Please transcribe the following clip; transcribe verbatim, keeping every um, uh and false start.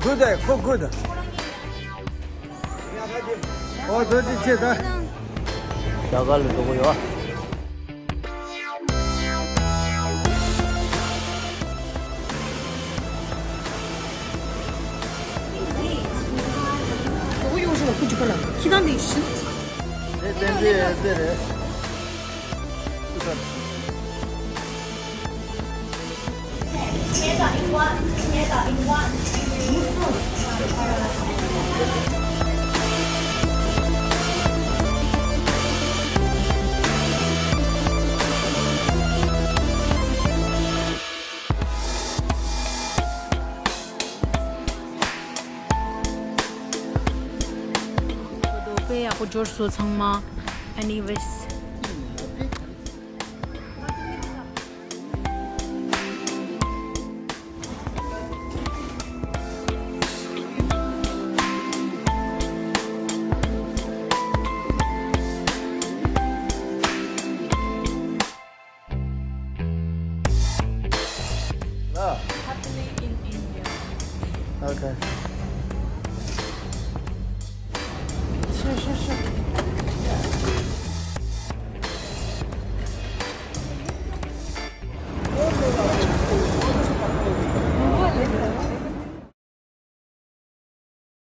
good, cook good. ཨོ་དོ་ཅི་ཆེ་ད། རྒྱ་གར་ལ་འགྲོ་གི་ཡོད། འགྲོ་གི་ཡོད་ཞུ་བ་ཁུ་ཅི་པ་ལ་ཁྱི་དང་འདི་ཤི། དེ་དེ་འདྲའི་ཨེ་ཙེ་རེད། དཔེ་ཡག་པོ་འབྱོར་སོང་ཚང་མ། Anyways. Ah. Happily in India. Okay. Sure, sure, sure.